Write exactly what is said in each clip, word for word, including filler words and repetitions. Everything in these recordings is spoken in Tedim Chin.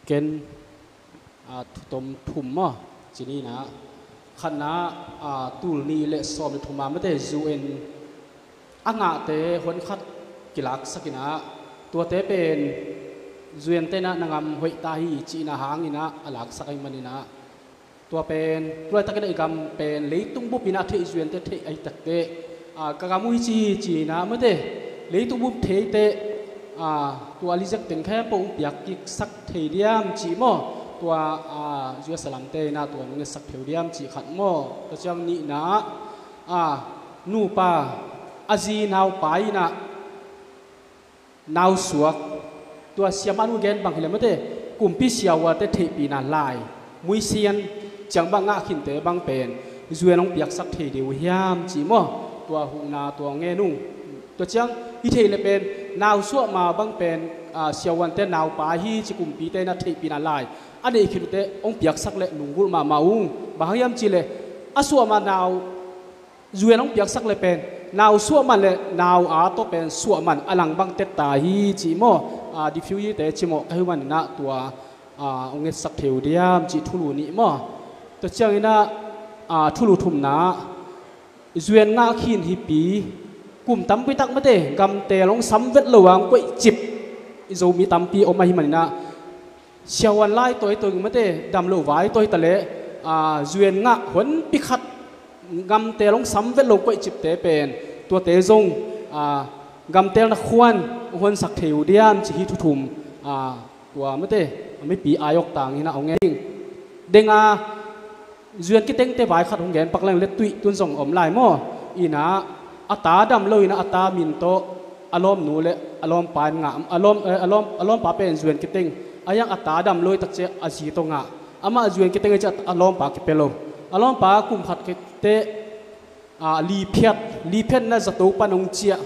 Ken, a, thutom thum maw, ci ni na. Khatna, a, tul nih le sawm le thum a mate U N a ngahte hon khat kilaksak in a, tuate pen U N te na na ngam hoih ta hi cihna hangin a, a laksak ahih manin a, tua pen, tu laitakin a i gam pen leitung bupin a theih, U N te theih ahih takteh, a, ka gam uh hi ci hi ci na mate, leitung bup theite, a, tua lizek teng khempeuh hong piak kiksak thei diam cih maw? Tua, a, U S A lamte in a tua nong ngetsak thei uh diam cih khat maw? Tua ciang nihna, a, nupa, a zi naupa in a, nausuak, tua siamah nu gen bang hileh mate, kumpi siavuante theihpihna lai, muisian ciang bang ngah khinte bang pen U N hong piaksak thei ding uh hiam cih maw? Tua huhna tua ngen ung. Tua ciang i theih le pen nausuah ma bang pen, a, siavuante naupa hi ci kumpite in a theihpihna lai a neih khit uh teh hong piaksak le lunggulh mahmah ung. Bang hang hiam cih leh a suah ma nau U N hong piaksak le pen nau suah man le nau a tawh pen suah man a lang bang tetta hi cih maw? A, diffuse te cih maw, ka hi uh manin a tua, a, hong ngetsak thei uh diam cih thulu nih maw? Tua ciangin a, a, thulu thumna, U N ngah khin hipi kum tampi tak mate gamtel hong sam vet lo a hong koihcip i Zomi tampi om ahih manin a, siavuan lai tawi tawi mate, dam lo vai tawi ta leh, a, U N ngah honpi khat gamtel hong sam vet lo koihcipte pen tuate zong, a, gamtelna khuan hong honsak thei uh diam cih hi thu thum, a, tua mate, a mipi aiawk tangin a hong ngen ding. Denga U N kitengte vai khat hong gen pak leng le tuih tun zong om lai maw? In a, a ta dam lo in a, a ta min tawh a lawmnu le a lawmpa in ngah, a lawm, eh, a lawm, a lawmpa pen U N kiteng, a hiang a ta dam lo i tak ciang a zi tawh ngah. Amah U N kiteng i ciang a lawmpa kipia lo. A lawmpa kum khat khit teh, a, liphiat, liphiat na zato pan hong ciah.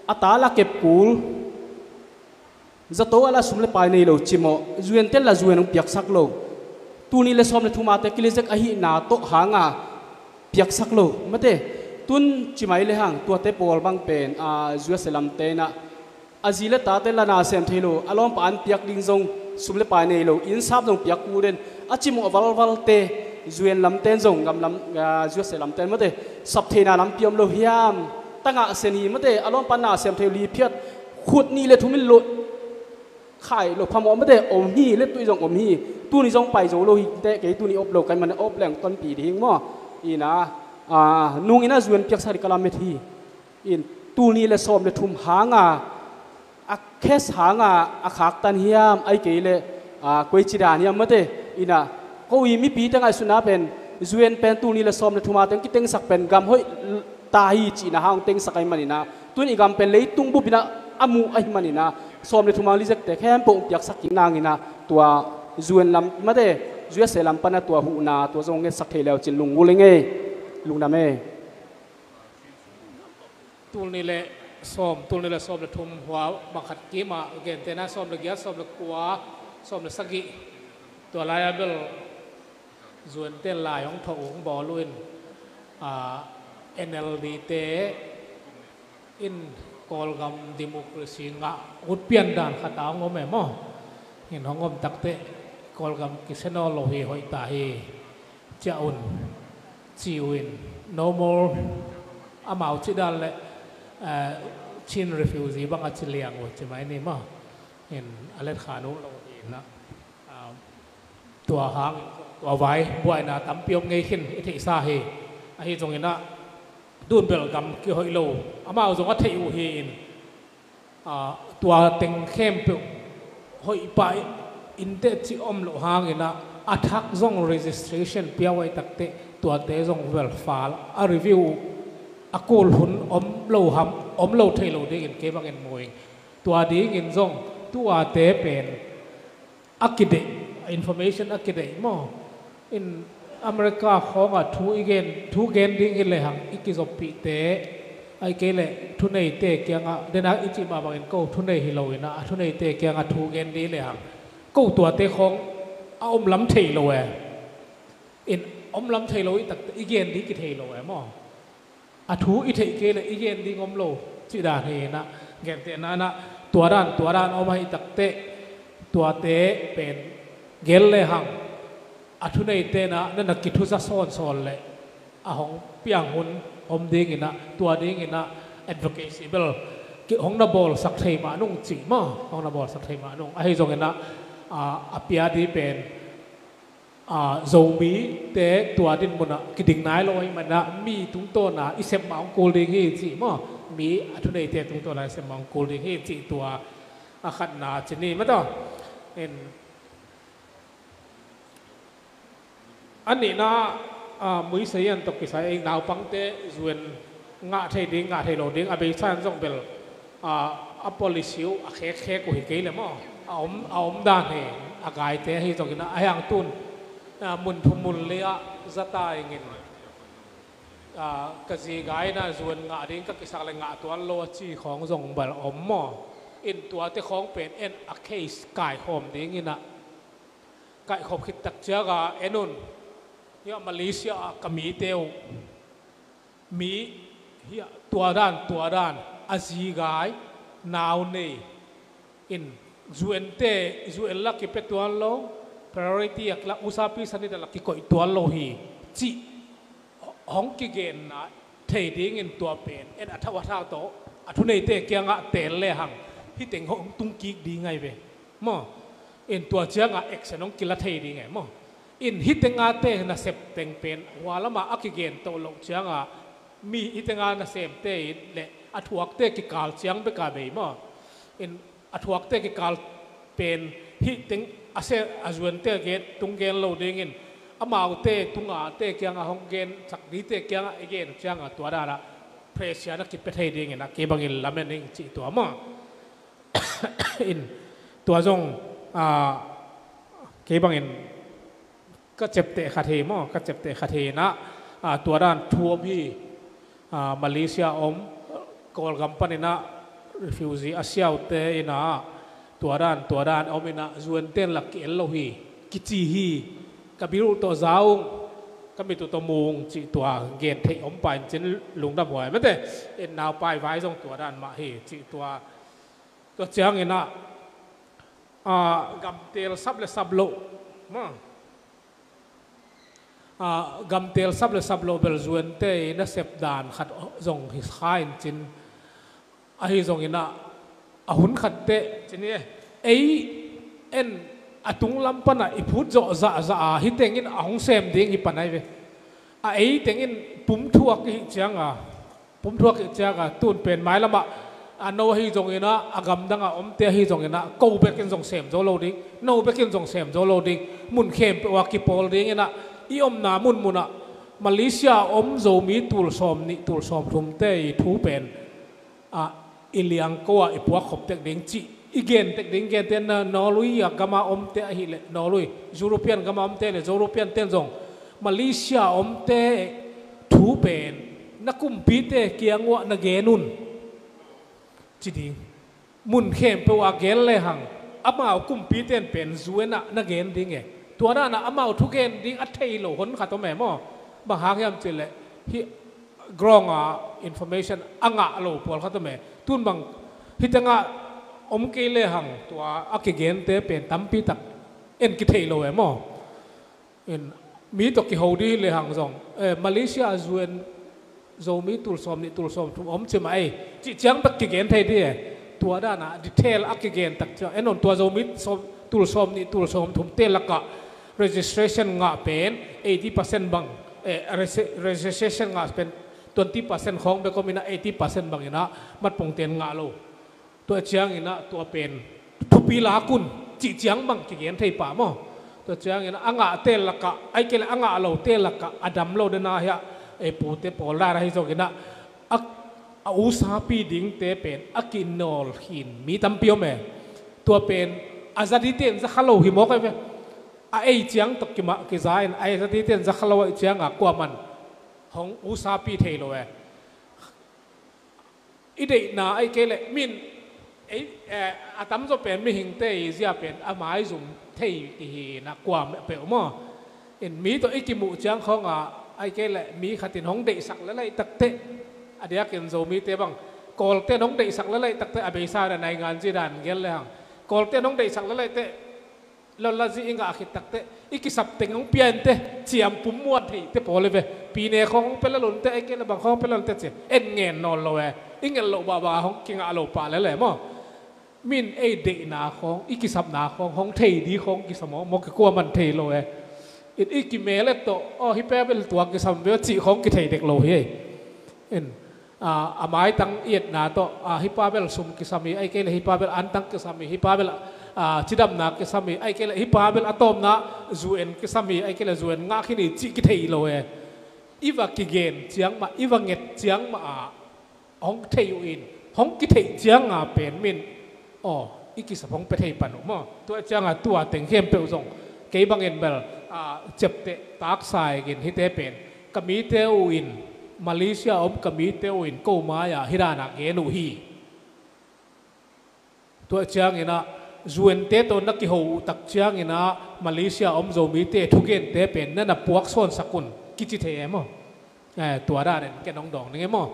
A ta la kep kul. Zato a la sum le pai nei lo ci maw, U N ten la U N hong piaksak lo. Tul nih le sawm le thum a te kilizek ahihna tawh hanga piaksak lo mate. Tun ci mai le hang tuate pawl bang pen, a, U S A lamte in a, a zi le tate la na sem thei lo, a lawmpa an piak ding zong sum le pai nei lo, inn sap zong piak kul den, a cimawh valvalte, U N lamten zong gam lam, a, U S A lamten mate, sap theihna lampi om lo hiam? Ta ngah sen hi mate, a lawmpa na sem thei lo, liphiat, khut nih le thum in lo, khai lo phamawh mate, om hi, le tuih zong om hi. Tuni zong pai zo lo hi teh, kei tuni op lo, kai man op leng tonpi ding maw? In a, a, nung in a U N piaksak ding ka lamet hi. In tul nih le sawm le thum hanga, a case hanga a khaktan hiam, ahih kei leh, a, koici dan hiam mate. In a, ko i mipite ngaihsutna pen U N pen tul nih le sawm le thum a teng kitengsak pen gam hoih ta hi cihna hang tengsak ahih manin a, tun i gam pen leitung bupin a, a muh ahih manin a, sawm le thum a lizekte khempeuh piaksak kik nangin a, tua U N lam mate, U S A lam pan a tua huhna tua zong ngetsak thei le uh cin lunggulh ing ei. Lungdam ei. Tul nih le sawm, tul nih le sawm le thum hua bang khat kim a, gentehna sawm le giat, sawm le kua, sawm le sagih, tua lai-a bel U N ten lai hong thawh uh, hong bawl uh in, a, N L D te in Kawlgam democracy ngah ut pian dan khat a hong om e maw? In hong om takteh Kawlgam kisia nawn lo hi, hoih ta hi, ciah un, ci uh in, no more, amau cih dan le, eh, Chin refugee bang a ci liang uh ci mai ni maw? In a letkhan uh lo hi na, ah, tua hang, tua vai buaina tampi om ngei khin i theihsa hi. Ahi zongin a, tun bel gam kihoih lo, amau zong a theih uh hi in, a, tua teng khempeuh hoih pah in teh cih om loh hangin a, a thak zong registration pia uh ahih takteh tuate zong vel fal a review uh a kul hun om lo ham, om lo thei lo dingin kei bangin mu ing. Tua dingin zong tuate pen a kideih, a information a kideih maw? In America khawngah thu i gen, thu gen ding hi lehang i kizoppihte, ahih kei leh thuneite kiangah, dena i cih mah bangin ko thunei hi lo in a, a thuneite kiangah thu gen ding hi lehang ko tuate khawng a om lam thei lo e. In om lam thei lo i takte i gen ding kithei lo e maw? A thu i theih kei le i gen ding om lo cih dan hi na, gentehna na, tua dan, tua dan om ahih takteh tuate pen Gel le hang, a thuneite na, na na kithuza sawnsawn le a hong piang hun om dingin ah, tua dingin ah advocacy bel ki, hong na bawlsak thei mah nung cih maw, hong na bawlsak thei mah nung. Ahi zongin ah, a, a pia di pen, a, Zomite tua din munah kidik nai lo ahih manah mi tungtawna i sep mah hong kul ding hi cih maw, mi a thuneite tungtawna i sep mah hong kul ding hi cih tua a khatna ci ni mataw. In A nihna, a, Muise Yan tawh kisai ei naupangte zuen ngah thei ding, ngah thei lo ding, a beisa in zong bel, a, a policy uh a khekkhek uh hi kei le maw. A om, a om dan hi, a gaite ahi zongin a hiang tun, a, mun thum mun li ah zata ingin, a, ka zi gai na zuen ngah ding ka kisak le ngah tuan lo a ci khawng zong bel om maw. In tuate khawng pen en a case kaikhawm dingin a kaikhop khit tak cianga en un. Hiah Malaysia ah ka mite uh mi hiah tua dan tua dan a zi gai nau nei in zuente zuel la kipia tuan lo priority a kila usapi sanit a la kikoih tuan lo hi cih hong kigenna thei dingin tua pen en a thau a thau tawh a thuneite kiangah tel le hang hih teng hong tung kik ding ngai ve maw. In tua ciangah action hong kila thei ding e maw. In hih tenga te nasep teng pen hua lamah a kigen toh loh ciangah mi hih tenga nasemte in le a thuakte kikal ciang beka bei maw. In a thuakte kikal pen hih teng a se a zuante a gen tung gen lo dingin amaute tungate kiangah hong gen sak dite kiangah i gen ciangah tua danah pressure na kipia thei dingin a kei bangin lamen ing cih tua maw. In tua zong, a, kei bangin ka cepteh khat hi maw, ka cepteh khat hi inah, a, tua dan thu om hi. A, Malaysia om, Kawlgam paninah refugee a siaute inah tua dan tua dan om inah zuenten lak ki-el lo hi kici hi. Ka bil uh tawh za ung, ka mit uh tawh mu ung cih tua gen theih om pain cin lungdam huai mate. In naupai vai zong tua dan mah hi cih tua. Tua cianginah, a, gamtel sap le sap loh maw. A, gamtel sap le sap loh bel zuante i nasep dan khat zong hi kha in cin. Ahi zonginah a hun khatteh cin hi e. Ei en a tunglam panah i phut zawh zahzah a hih tengin a hong sem ding hi pan ai ve. A ei tengin pumthuak i hih cianga pumthuak i cianga tun pen mailamah a no ahi zonginah a gamdangah omte ahi zonginah ko bekin zong sem zo lo ding, no bekin zong sem zo lo ding, mun khempeuh a kipawl dinginah i omna munmunah Malaysia a om Zomi tul sawm nih tul sawm thumte i thu pen a i liangko ah i puakkhop tek ding cih i gen tek ding gente na Norway a gama omte ahileh Norway European gama omte le European ten zong Malaysia a omte thu pen na kumpite kiang uah na gen un ci ding. Mun khempeuh ah gen lehang amau kumpite in pen zuenah na gen ding e. Tua danah amau thugen ding a thei lo hon khat om e maw? Bang hang hiam cihleh hih grong a information a ngah lo pawl khat om e. Tun bang hih tengah om kei lehang tua a kigente pen tampi tak en kithei lo e maw? In mi tawh kiho dih lehang zong, eh, Malaysia a zuen Zomi tul sawm nih tul sawm thum om cimah ei cih ciang bek kigen thei dih e. Tua danah detail a kigen tak ciang en on tua Zomi sawm, tul sawm nih tul sawm thumte lakah registration ngah pen eighty percent bang, eh, regi-, registration ngah pen twenty percent khawng bek om inah eighty percent bang inah matpongte in ngah lo. Tua cianginah tua pen thupi lakun cih ciang bang kigen thei pah maw? Tua cianginah a ngahte lakah ai kei le a ngah lote lakah a dam lo dena hiah ei pute pawl dan ahi zonginah a, a usapi dingte pen a kinawl khin mi tampi om e. Tua pen a za dite in za kha lo hi mawk ai ve. A ei ciang tawh kimah kiza in a ei za dite in za kha lo aih cianga kuaman hong usapi thei lo e. I deihna ai kei leh min ei, eh, a tamzaw pen mihingte i zia pen a maizum thei kihi na kua peuh maw? In mi tawh i kimuh ciang khawnga ai kei leh mi khatin hong deihsak lelaih takteh a diakin Zomite bang Kawlte in hong deihsak lelaih takteh a beisa na naingan zidan gel lehang Kawlte in hong deihsak lelaih teh Lawlazih i ngah khit takteh i kisap teng hong pia inteh, ciam pum muan theite pawl e ve. Pine khawng hong pia lel un teh, ei kei le bang khawng hong pia lel un teh ci-in en ngen nawn lo e. I nget loh bahbah hong kingah lo pah lel e maw. Min ei deihna khawng, i kisapna khawng hong thei ding khawng kisam aw, maw, kikuaman thei lo e. I, i kimel et tawh, aw, hih pa bel tua kisam ve aw cih khawng kithei dek lo hi. In, a, a maitang i etna tawh, a, hih pa bel sum kisam hi, ahih kei leh hih pa bel antang kisam hi, hih pa bel, a, cidamna kisam hi, ahih kei leh hih pa bel a tawpna zu en kisam hi, ahih kei leh zu en ngah khin hi cih kithei lo e. I va kigen ciang mah, i va nget ciang mah a hong thei uh in, hong kitheih cianga pen min, aw, i kisap hong pia thei pan uh maw. Tua cianga tua teng khempeuh zong kei bangin bel, a, ciapteh taksa in hihte pen ka mite uh in, Malaysia om ka mite uh in ko mai-ah hih danah gen uh hi. Tua ciangin ah, zu ente tawh na kiho uh tak ciangin ah, Malaysia om Zomite thugente pen na na puaksawnsak un kici thei e maw. Eh, tua danin ken hong dawng ning e maw.